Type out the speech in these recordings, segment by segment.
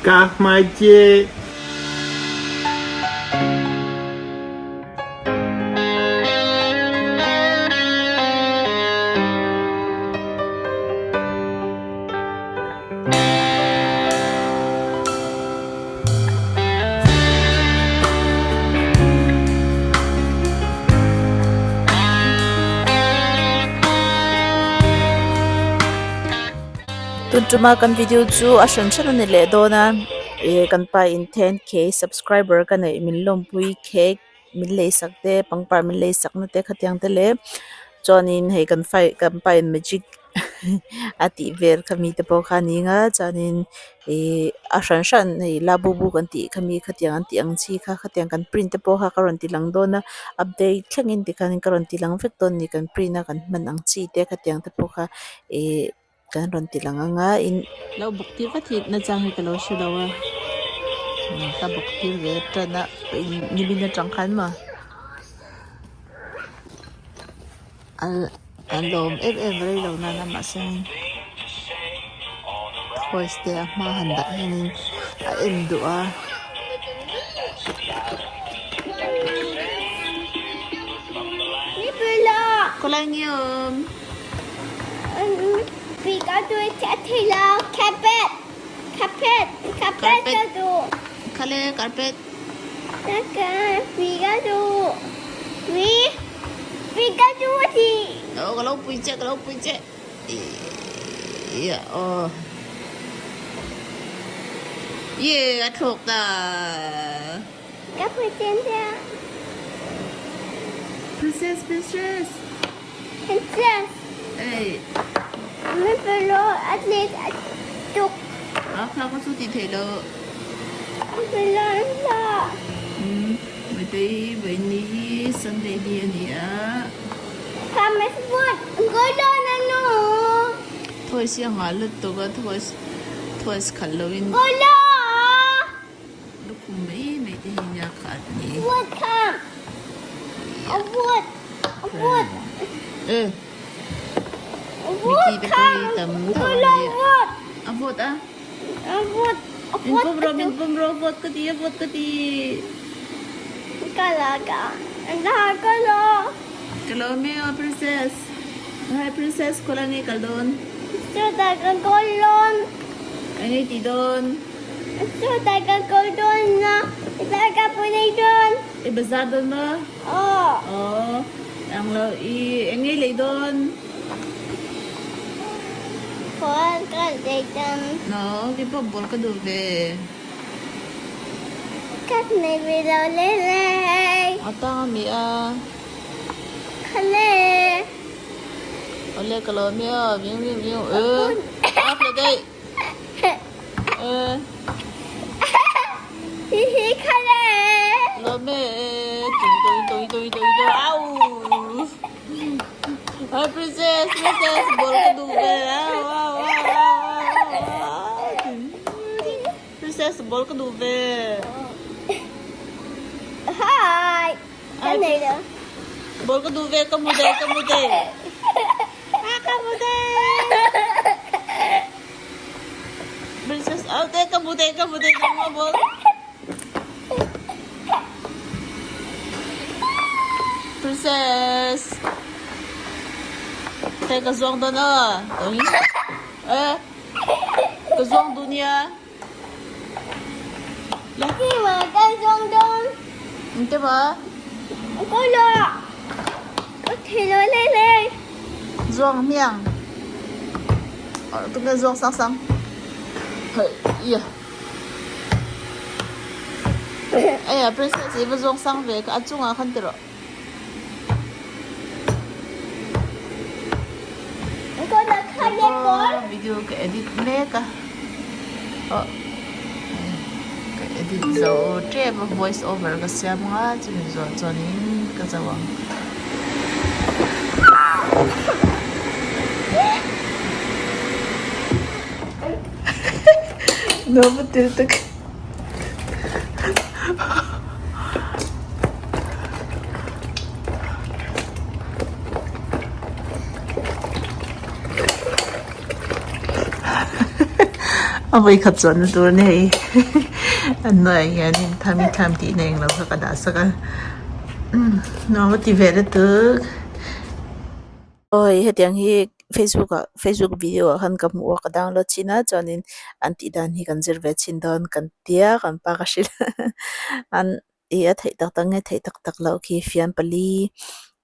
Ka hmai che. Tun tuma kan video chu a hran hran a ni leh dawn a ih kan pa in 10k subscriber ka neih min lawmpui cake min lei sak te pangpar min lei sak na te khatiang te leh chuanin hei kan fai kan pa in magic a tih vel kha mi te pawh kha a ni ang a chuanin ihh a hran hran hei labubu kan tih kha mi khatiang an tih ang chi kha khatiang kan print te pawh kha ka rawn ti lang dawn a update thlengin tikhanin ka rawn ti lang vek dawn a ni kan print a kan hman ang chi te khatiang te pawh kha ihh kan rawn ti lang ang a in lo bawk tir vat hi nachang hi ka lo hre lo a ka bawk tir ve tan a nimin atang khan maw an lawm em em rei lo nana mahse toys te a hma han dah hianin a en duh a. Khawlai nge awm? Khale carpet. Aw ka lo pui che ka lo pui che ia aw ye a thlawk ta. Princess princess. Princess. Ei. Min pe lo at least a tuk. A kha ka chu ti thei lo. Min pe lo an la. Um Matei vaini hi Sunday ni a ni a. Kha mes vut go lo na nu. Toys hi a nghah lut tuk a toys toys khalh lo in. Go lo. Lukhum mai mai te hi nia kha an ni. Vut kha. A vut. A vut. E. Vut Mickey te kha. pawh hi tam Go tho a lo ni. vut. A vut a. A vut. A Min vut. pawm rawh min pawm rawh vut ka ti a vut ka ti. Ka la ka. La ka lo. Ka lo mi aw princess. Hi princess khaw la nge kal dawn. Chutah ka kawl dawn. Eng nge tih dawn. Chutah ka kawl dawn a, chutah ka pui dawn. I bazar dawn maw? Aw. Aw, ang lo i eng nge lei dawn? Ball ka lei dawn. Aw, kei pawh ball ka duh ve. Ka nei ve lo le le. A tang a mi a. Khale. Awle ka lo mi aw, viu viu viu. Off le daih. Hi hi khale. Lo me tui tui tui tui tui tui au. Hi princess princess ball ka duh ve au au au au. Princess ball ka duh ve. Hi. Ka nei lo. Ball ka duh ve ka mu dei ka mu dei. Ah ka mu dei. Princess au te ka mu dei ka mu dei nang ma ball. Princess. Te ka zuang dawn aw. Tawng Eh. Ka zuang duh nia. Khi mà ka zuang dawn. Engte maw? Ka lo. Ka thei lo le le. Zuang hmiang. Tunge zuang sang sang. Hei ia. Eia princess i va zuang sang ve ka a chungah khan ti rawh. Video ka edit mek a aw ka edit zo tep a voice over ka siam ang a chumi zawh chuanin ka zo ang. A vawikhat chuanna tur a ni hei a hnuaiah hianin thami thlam tihna englo kha ka dah sak a nuam a ti ve lutuk. Aw hei hetiang hi facebook ah facebook video ah khan ka hmu a ka download chhin a chuanin an tih dan hi kan zir ve chhin dawn kan tia kan pa ka hrilh an ih a theih tak tak nge theih tak tak loh khi fian pali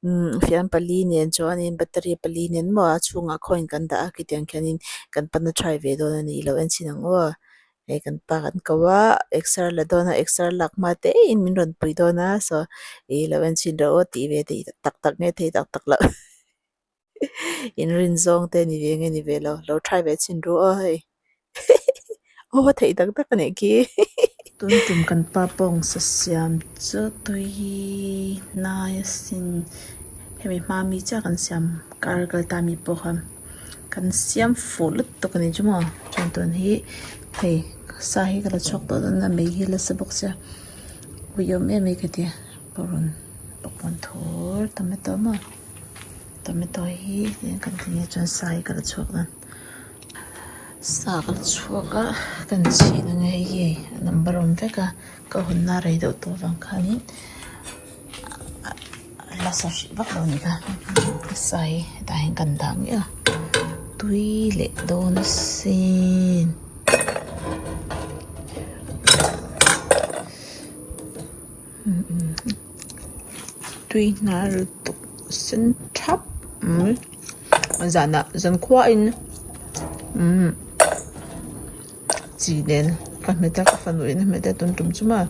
umm fian pali nen chuanin battery pali nen maw a chhungah khawiin kan dah a khitiang khianin kan pana try ve dawn a ni lo en chhin ang aw. Hei kan pa kan ko a exer la dawn a exer lak hma te in min rawn pui dawn a saw ih lo en chhin rawh aw tih ve theih tak tak nge thei tak tak loh in rin zawng te ni ve nge ni ve lo lo try ve chhin ru aw hei aw theih tak tak a nih khi. Tun tum kan pa pawngsa siam chu tui hnai asin hemi hma mi chiah kan siam kar kal ta mi pawh kha. Kan siam fuh lutuk a ni chu maw chuan tun hi hei sa hi ka la chhuak tawh dawn a mei hi a la sa bawk sia uiawm em mai ka ti purun pawn thur tomato maw tomato hi tihian kan ti nge chuan sa hi ka la chhuak dawn sa ka la chhuak a kan chhin ang e hei hi a number a awm vek a ka hawnna rei deuh tawh avang khanin. La sa hrih vak lo ni kha sa hi hetah hian kan dah miah a tui leh dawn asin tui hnar lutuk sen thap mai zanah zankhua in umm chi nen ka hmet a ka fanu in a hmet a tun tum chu maw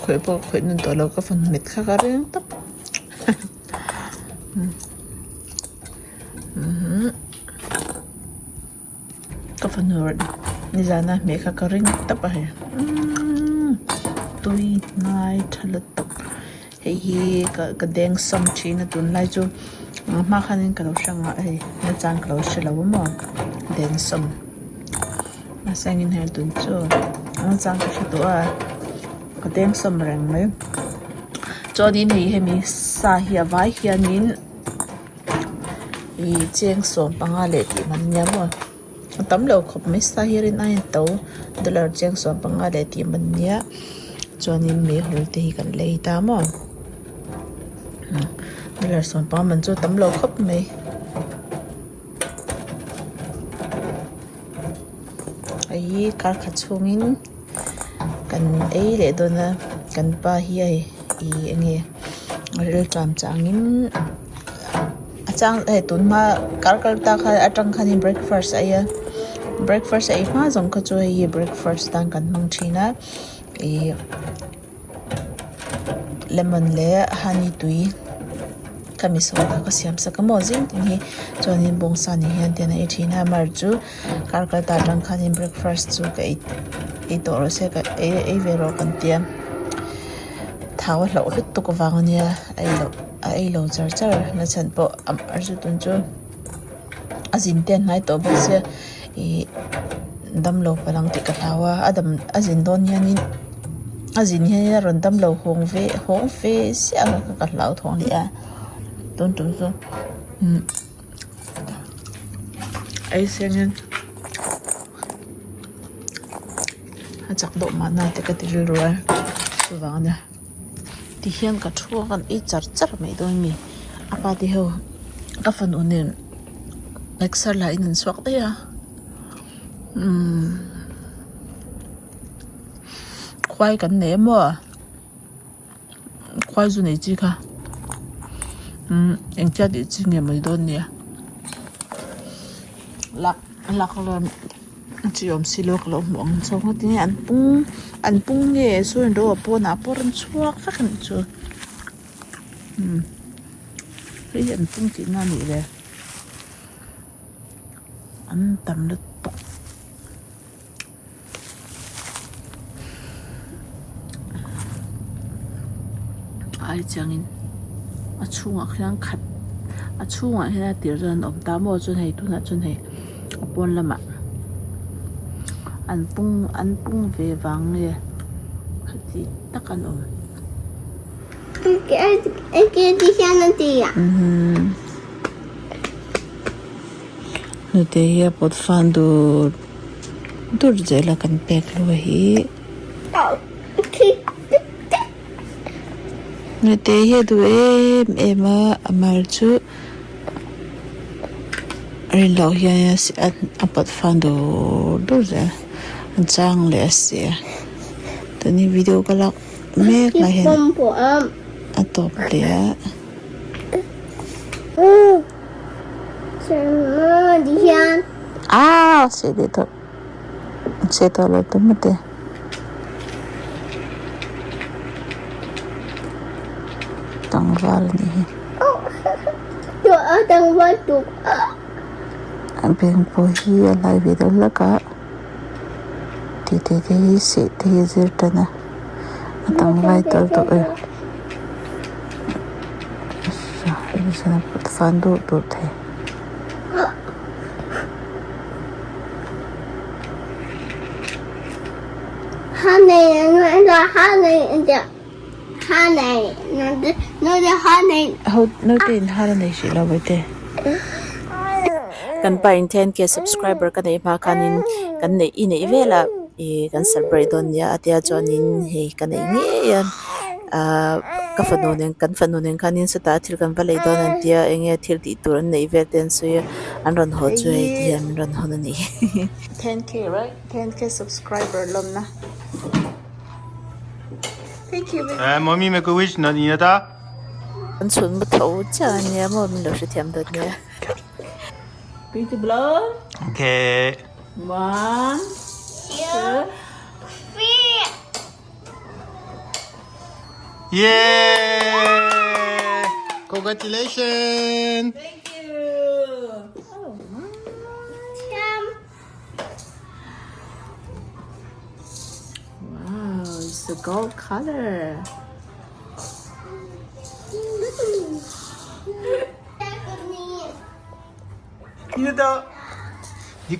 khawih pawh ka khawih nawn tawh lo ka fanu hmet kha ka reng tawp ka fanu nizana hmeh kha ka ring tawp a hei tui hnai tha lutuk hei hi ka deng sawm thin a tunlai chu hma khanin ka lo hre nghah hei nachang ka lo hre lo a maw deng sawm mahse engin hei tun chu nachang ka hre tawh a ka deng sawm reng mai chuanin hei hemi sa hi a vai hianin ih cheng sawm panga leh tih man nia maw a tam lo khawp mai sa hi rin aiin a to dollar cheng sawm panga leh tih man nia chuanin meihawl te hi kan lei ta maw dollar sawm panga man chu a tam lo khawp mai. Hei hi kar khat chhungin kan ei leh dawn a kan pa hi hei ih eng nge rilṭam changin a chang hei tun hma kar kal ta khan atang khanin breakfast a ei a breakfast a ei hma zawng kha chu hei hi breakfast tan kan hmang thin a ih. Lemon leh honey tui ka mi sawta ka siam sak a maw zing tin hi chuanin bawngsa nen hian tian a ei thin a mar chu kar kal ta atang khanin breakfast chu ka ei ei tawh rawh se ka ei ei ve rawh kan tia thau a hlauh lutuk avang ania a ei loh a ei lo char char na chhan pawh a zu tun chu a zin te a hnai tawh bawk sia ih damlo palh ang tih ka hlau a a dam a zin dawn hianin a zin hianin a rawn damlo hawng ve hawng fe siah ang kha ka hlau thawng leh a tun tum chu umm ei sengin a chak deuh mahna te ka ti rilru a chuvang ania tihian ka thu a kan ei char char mai dawn a ni a pa te ho ka fanu nen exer la in an chhuak daih a umm khuai kan nei a maw khuai zu nei chi kha umm engtia tih chi nge maw ni dawn nia lak lak lam chi awm si lo ka lo hmuh ang chho ngawt in an pung an pung nge saw in ro a pawnah pawh rawn chhuak vek a nih chu umm hei hi an pung tihna a nih ve an tam lutuk. Ai chiangin a chhungah khian khat a chhungah hian a tir chuan an awm ta maw chuan hei tunah chuan hei a pawn lamah an pung an pung ve vang nge heti tak an awm. Hnute hi a pawt fan dur. dur zel a kan pek hlua hi. Naute hi a duh em em a a mar chu rin loh hian a pawt fang dur dur zel a chang leh a si a tuni video ka lak mek lai hian a tawp leh a. Aaa seh leh tawh seh tawh lo tum a ti. Tlangval a nih hi. A beng pawh hi a lai ve deuh hlek a tih te te hi seh te hi a zir tan a a tlangval tawlh tawh e. Fan duh duh thei. Naute in hal a nei hrih lo baite. Kan pa in 10k subscriber ka neih hma khanin kan neih i neih velah ih kan celebrate dawn nia a tia chuanin hei ka neih ngei a. Ahh ka fanu nen kan fanu nen khanin sawtah thil kan va lei dawn an tia enge thil tih tur an neih vel te an sawi a an rawn haw chu hei ti hian min rawn hawn a ni. 10k right 10k subscriber lawmna thank you baby. Eh mommy make a wish na ni na ta. An chhun mu tho chiah a nia maw min lo hrethiam dawt nia. Three two blow. Okay. One two three. Yay! Congratulations! Thank you. Oh my. Wow, it's a gold color.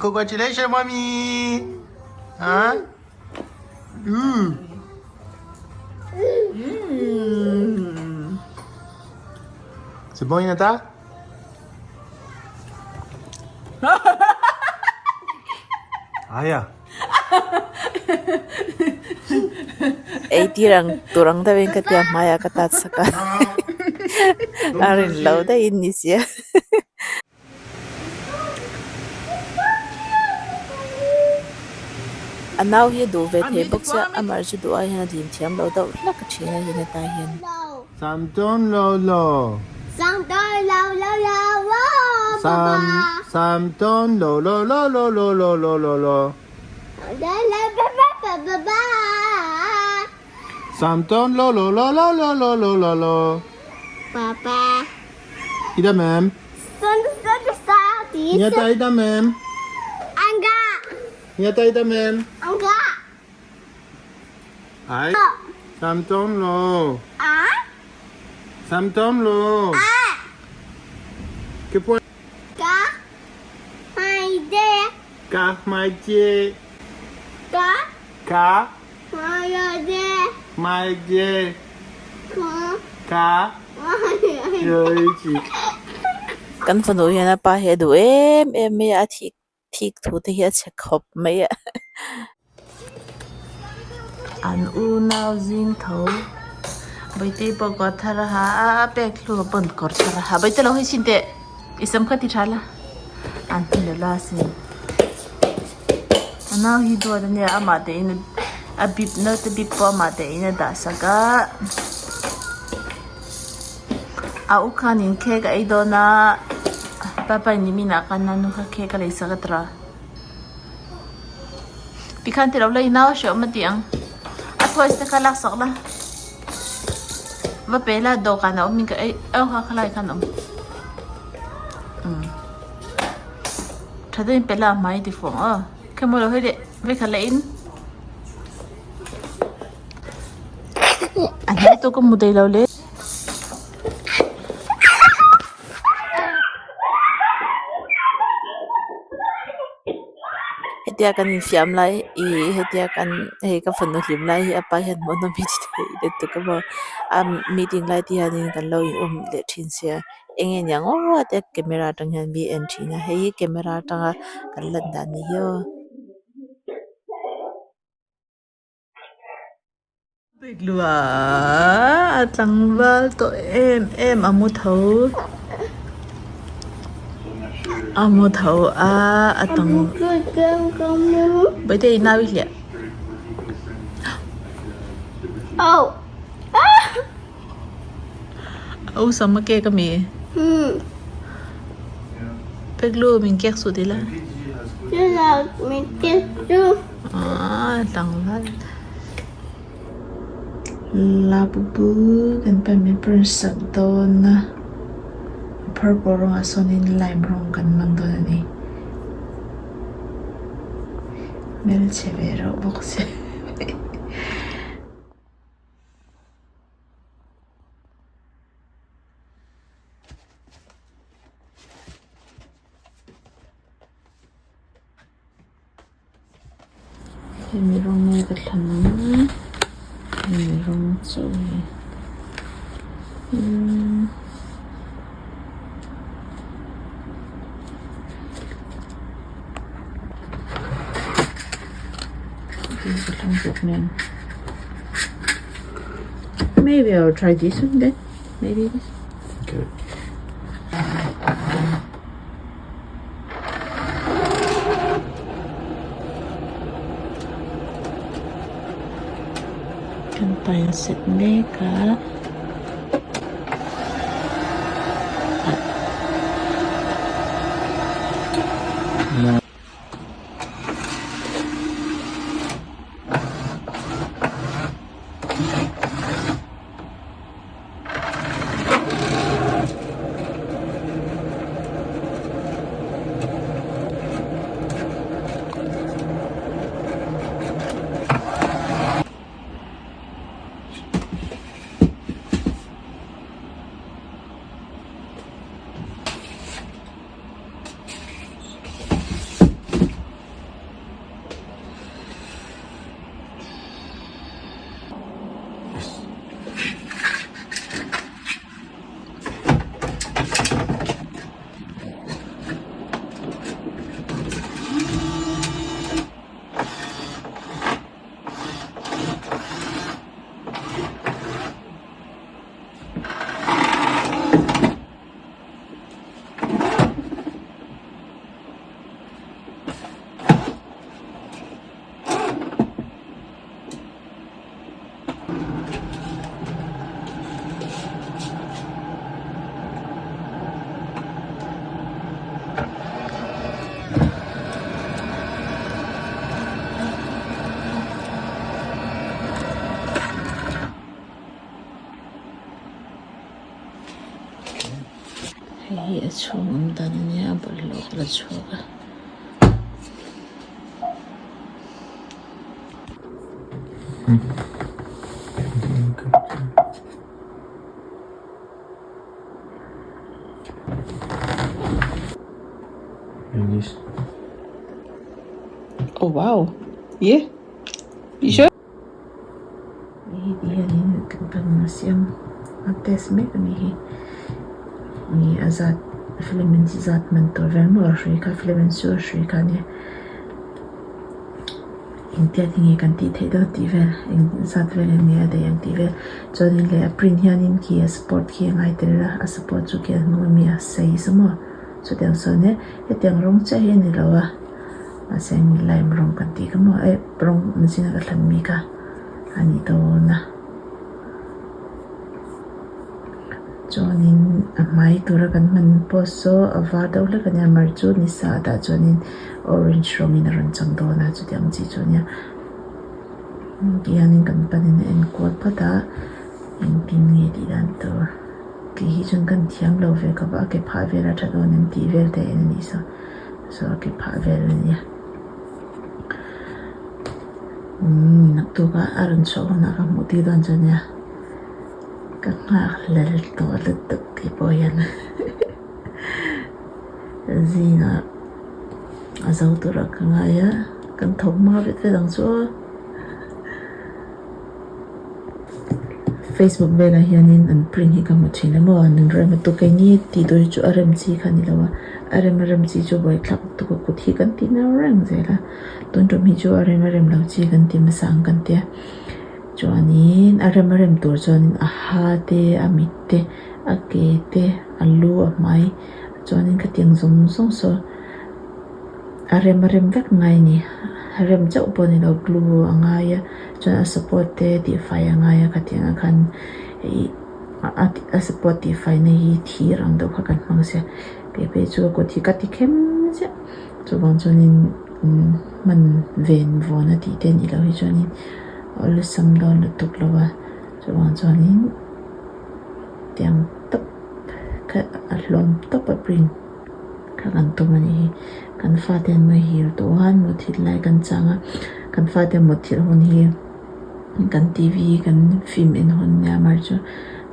Congratulations, mommy! Huh? Ooh. Mm. C'est bon, Inata? Aya. Ei tir ang tur ang deuhin ka tia hmaiah ka tat sak a a rin lo daihin ni sia. A nau hi a duh ve thei bawk sia a mar chu duh ai hian a dim thiam lo deuh hlak a thin a hi hetah hian. Samton lo lo. Samton lo lo lo lo Sam Samton lo lo lo lo lo lo lo lo lo. La la ba ba ba ba ba. Samton lo lo lo lo lo lo lo lo lo. Papa. Ida mem. Nyata ida mem. Angga. Nyata ida mem. Angga. Ai. Samton lo. Ah. Samton lo. Ah. Ke po. Ka. Mai de. Ka mai je. Ka. Ka. Mai de. Mai je. Ka. Ka. Kan fanu hian a pa hi a duh em em mai a a thik thik thu te hi a chhe khawp mai a an unau zing tho Bawihtei pawh kawr thar a ha a a pek hlu a pawn kawr thar a ha Bawihte lo hawi chhin teh i sam kha ti tha la an hmu leh la asin a nau hi duat ania amah te in a bip naute bip pawh amah te in a dah sak a. A u khanin cake a ei dawn a papa in nimin ah khan a nu kha cake a lei sak a tira tikhan ti lo la i nau a hreh awm a ti ang a toys te kha lak sak la va pe la dawhkan a awm in ka ei aw kha khalai khan a awm umm tha deuhin pe la a hmai ti fuh ang aw khemaw lo hawi leh vekhat leh in. A hnai tawk a hmu thei lo le. Hetia kan infiam lai ih hetia kan hei ka fanu hlim lai hi a pa hian hmuh nawm hi ti thei lutuk a maw a meeting lai te hianin kan lo in awm leh thin sia eng nge niang aw a tia camera atang hian mi en thin a hei hi camera atanga kan lan dan ni hi aw. Lua a tlangval tawh em em a mu tho a mu tho a a tang Bawihtei nau i hliah. A u sam a kek ami? Peklu min kek suh ti la. Aaa tlangval. Labubu kan pan min rawn sak dawn a purple rawngah sawnin lime rawng kan hmang dawn a ni hmelchhe ve reuh bawk sia. Hemi rawng nge ka thlan ang hemi rawng chu umm ka thlang bawk nen maybe I will try this one then maybe this Okay. Kan pain set mek a. Hei hi a chhung awm dan a nia bawlhhlawh ka la chhuak a. Oh wow yeah you sure? Hei ti hianin kan pan a siam a test mek a nih hi ih a zat filament zat man tur vel maw a hrui kha filament chu a hrui kha ania engtia tinge kan tih theih dawn tih vel eng zat vel in nge a daih ang tih vel chuanin leh a print hianin khi a support khi a ngai tel a a support chu khi a hnung ami a size a maw chutiang chuan e hetiang rawng chiah hi a ni lo a mahse lime rawng kan tih kha maw eh rawng machine a ka thlan mi kha a ni dawn a chuanin a hmai tura kan hman pawh saw a var deuh hlek a nia mar chu ni sa ah tah chuanin orange rawngin a rawn chang dawn a chutiang chi chu a nia tihianin kan panin a enkual phawt a engtin nge tih dan tur tih hi chuan kan thiam lo ve khawp a a ke phah vel a tha dawn em tih vel te en a nih saw saw a ke phah vel a nia. Umm naktuk a a rawn chhuah hunah ka hmuh tir dawn chu ania ka nghak hlel tawh lutuk tih pawh hian zingah a zo turah ka ngai a kan tho hma vet vet ang chu aw. Facebook velah hianin an print hi ka hmu thin a maw an rem a tukeini tih tur hi chu a rem chi kha a ni lo a a rem a rem chi chu buaithlak tuk a kut hi kan ti nau reng zel a tun tum hi chu a rem a rem lo chi kan ti hmasa ang kan tia. Chuanin a rem a rem tur chuanin a ha te a mit te a ke te a lu a hmai chuanin khatiang zawng zawng saw a rem a rem vek ngai a ni a rem chauh pawh a ni lo glue a ngai a chuan a support te tihfai a ngai a khatiang ah khan ih a support tihfai na hi thir ang deuh kha kan hmang sia kei phei chu a kut hi ka ti khem chiah chuvang chuanin hman ven vawn a tih te a nih loh hi chuanin awlsam dawn lutuk lo a chuvang chuanin tiang tawp kha a hlawm tawp a print kha kan tum a nih hi kan fate an muhil tawh a an muthilh lai kan chang a kan fate muthilh hun hi kan T V kan film en hun nia mar chu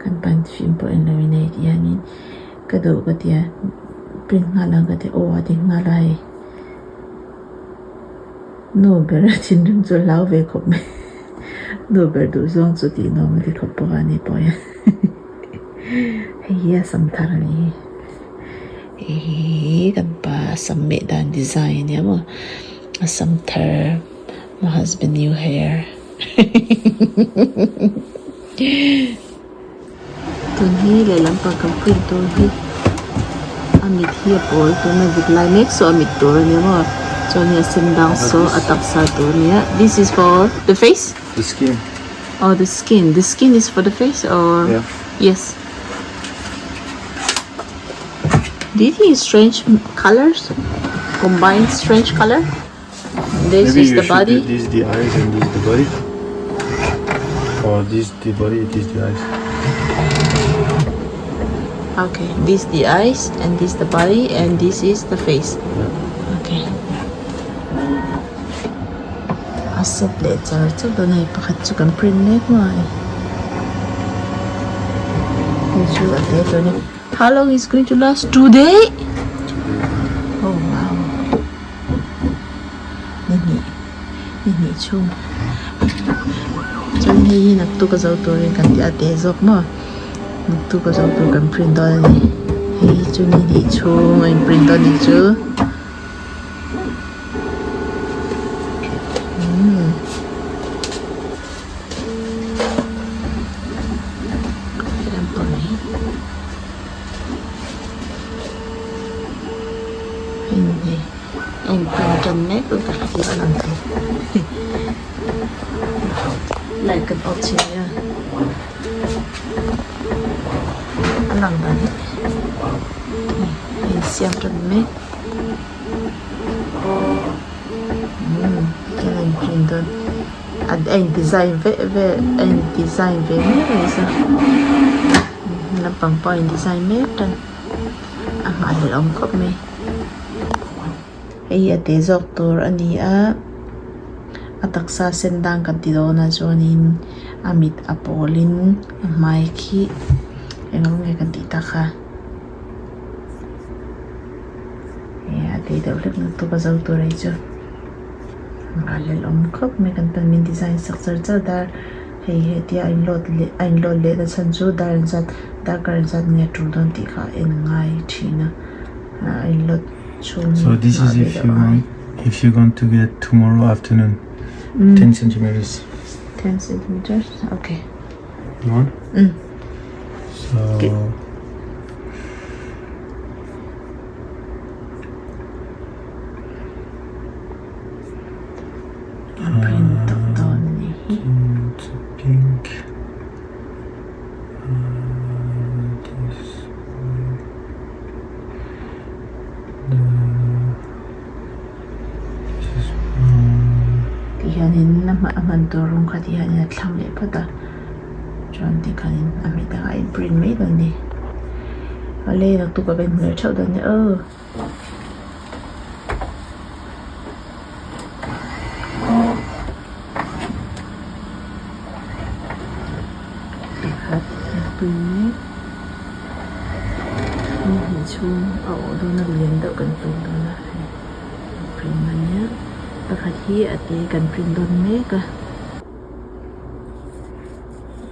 kan pan film pawh en lo in hei ti hianin ka duh ka tia print nghal ang ka tia aw a ti nghal a hei. Nu ber a thinrim chu a hlau ve khawp mai. Nu ber duh zawng chu tih nuam a ti khawp bawk a ni pawh hian. Hei hi a sam thar a ni hi. Hei hi kan pa a sam meh dan design a nia maw. A sam thar my husband new hair. Tun hi lehlam pang kan print tur hi a mit hi a pawl tuna vit lai mek saw a mit tur a nia maw chuan hei a sen dang saw a taksa tur a nia this is for the face The skin. Oh the skin the skin is for the face or Yeah. Yes do you think strange colours combine strange colour this Maybe is you the should body do this the eyes and this the body. Or this the body, this the eyes. Okay, this the eyes and this the body and this is the face. Yeah. Okay. A set leh char char dawn a hei pakhat chu kan print mek maw hei. Hei chu a te tur a ni. How long is going to last? Today? Oh wow. Ni hnih ni hnih chhung chuan hei hi naktuk a zo turin kan tih a teh zawk maw naktuk a zo tur kan print dawn a ni hei hi chu ni hnih chhung a in print dawn a nih chu umm. A inprint tan mek a ka hria a lang thei light kan off chhin nia a lang dan hi hei a insiam tan mek umm tikhian a inprint dawn a in design vek vel a in design ve mek a ni chu naupang pawh a in design mek tan a nghahhlelh awm khawp mai. Hei hi a teh zawk tur a ni a a taksa sen dang kan ti dawn a chuanin a mit a pawlin a hmai khi eng rawng nge kan tih tak kha eh a teh deuh hlek lutuk a zo tur hei chu nghahhlelh awm khawp mai kan pan min design sak char char dar hei hetia a inload leh a inload leh na chhan chu dar engzat darkar engzat nge a tul dawn tih kha a en ngai thin a. So this is if you want if you want to get tomorrow afternoon mm. 10 centimeters. 10 centimeters? Okay. You want? Mm. So okay. Uh, pink. Uh, this Ti hianin a hman tur rawng kha ti hianin a thlang leh phawt a chuan ti khanin a hmeh takah a in print mai dawn a ni awle naktuk ah ka inhmu leh theuh dawn nia aw. Pakhat print mek. Ni hnih chhung a awh dawn a lian deuh kan tum dawn a hei print a nia pakhat hi a te kan print dawn mek a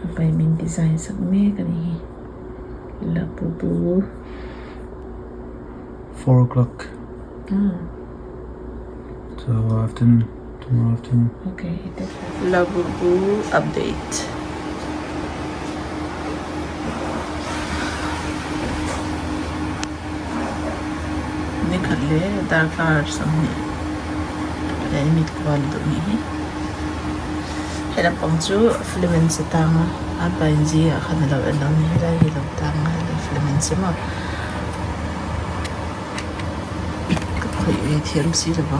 a paimin design sak mek a ni hi lapupu 4 o'clock so afternoon. Tomorrow afternoon. Okay, Labubu update. Nikhat leh darkar 20 leh mit kual duh nih hi. He lampang chu film an che tang a, a pain zingah khan a lo en lo ni helai hi a lo tang a helai film an che maw. Ka khawih ve thiam si lo va,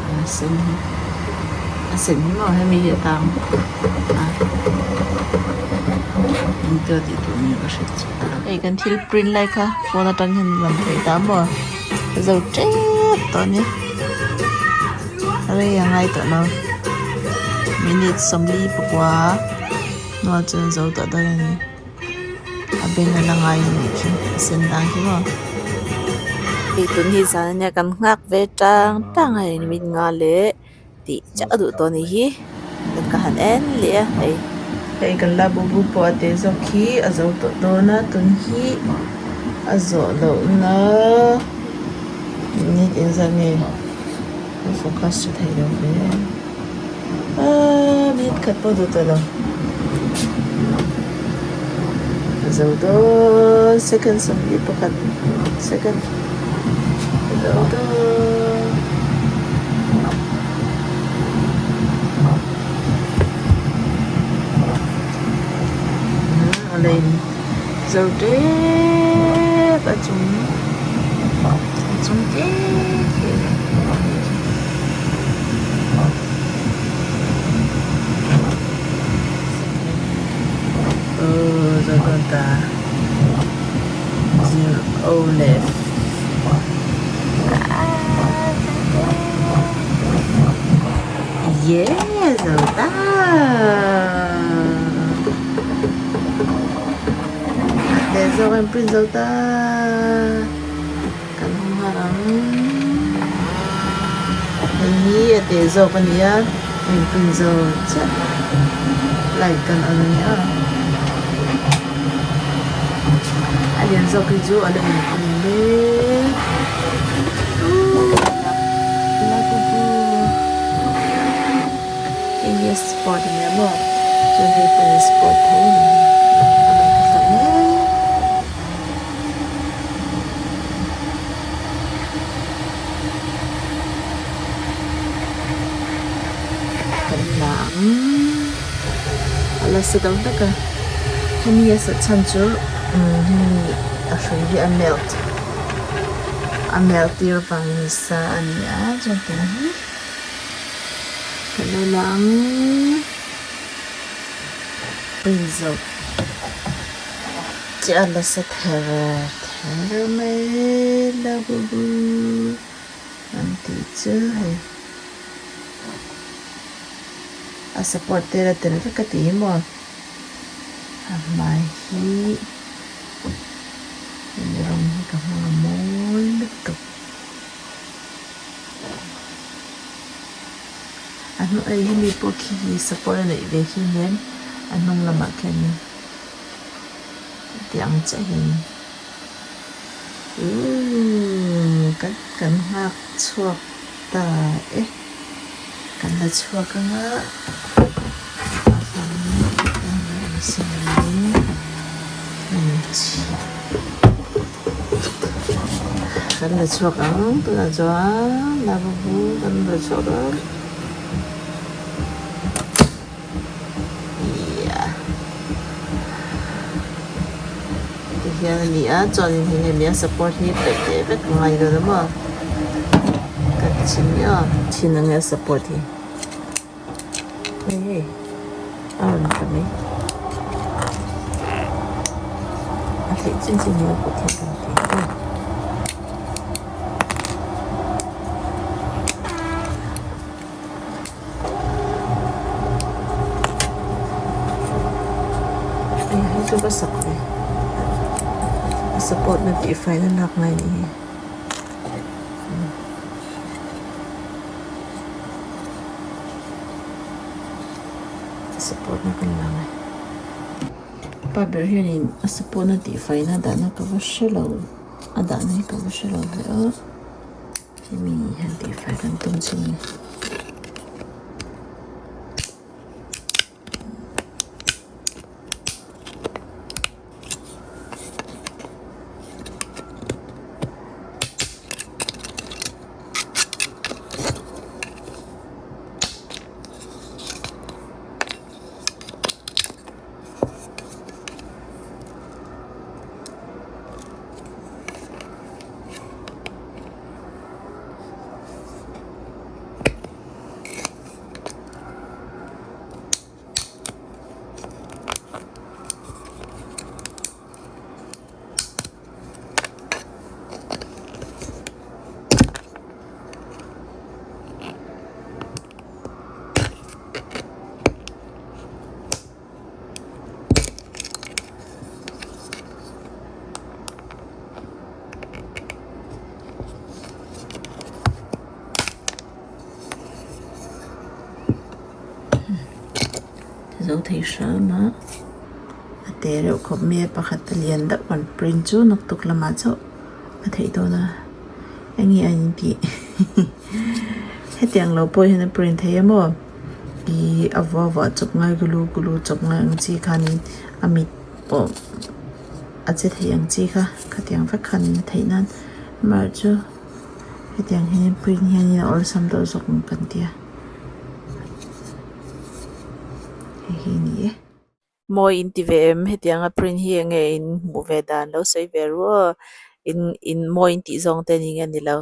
a sen hi a sen hi maw hemi hi a tang a engtia tih tur nge ka hre chiah lo. Hei kan thil print lai kha phone atang hian lam thei ta maw a zo tep tawh a nia rei a ngai tawh lo minute 44 hnuah chuan a zo tawh dawn a ni. A beng a la ngai a nih khi a sen dan khi maw. Hei tun hi zan ania kan nghak ve tang tang a hei mit nga leh tih chiah a duh tawh a nih hi ka han en leh a hei. Hei kan la bu bu pawh a teh zawk khi a zo tawh dawn a tun hi a zawh loh na minute engzat nge ka focus tha thei lo ve. Aaa minute khat pawh duh tawh lo a zo dawn second 21 second a zo dawn. A lei zo tep a chung a chung tep hi a nih khi. Aw zo dawn ta zero left yeah zo ta. Leh zawk a inprint zo ta kan hmu nghal ang hei hi a teh zawk a ni a a inprint zo chiah light kan on a nia a lian zawk hi chu a la inprint mek Hei hi a sport a nia maw chuan hei pawh hi sport tho a ni a rawn ti ta mek kan la ang a la sa deuh hlek a hemi a sat chhan chu umm hemi a hrui hi a melt a melt tir vang ni sa a ni a chuan tun hi. Ka lo la ang prinzo chiah a nasa ther ther mai la bu bu an tih chu hei a support te la tel vek a ti hi maw a hmai hi hemi rawng hi ka hmang a mawi lutuk. A hnung hei hemi pawh khi hi support a neih ve khi nen a hnung lamah khianin ti ang chiah hian uuh kan kan nghak chhuak ta e kan la chhuak anga a Kan la chhuak ang tunah chuan lava bu kan la chhuak ang yeah tihian a ni a chuanin hei hemi a support hi peih leh vek a ngai dawn a maw ka chhin miau a chhin ang e a support hi. Hei hei a rawn tla mai a theih chin chin hi a kut hian kan ti a hei hei chu ka sak ve a support na tih fai na lak ngai ni hi. Support na kan lang e. Pa ber hianin a support na tih faina dahna ka va hre lo a dahna hi ka va hre lo ve a hemi hian tih fai kan tum chin a ni. zo thei hram a a te reuh khawp mai a pakhat a lian deuh kan print chu naktuk lamah chauh a theih dawn a enge a intih hetiang lo pawh hian a print thei a maw ih a vuah vuah chawp ngai glue glue chawp ngai ang chi khanin a mit pawh a che thei ang chi kha khatiang vek khanin a theih nan amaherawhchu hetiang hian print hianin a awlsam deuh zawk ang kan tia hei hi a ni e. Mawi in ti ve em hetiang a print hi enge in hmuh ve dan lo sawi ve ru aw in in mawi in tih zawng te ni nge ni lo.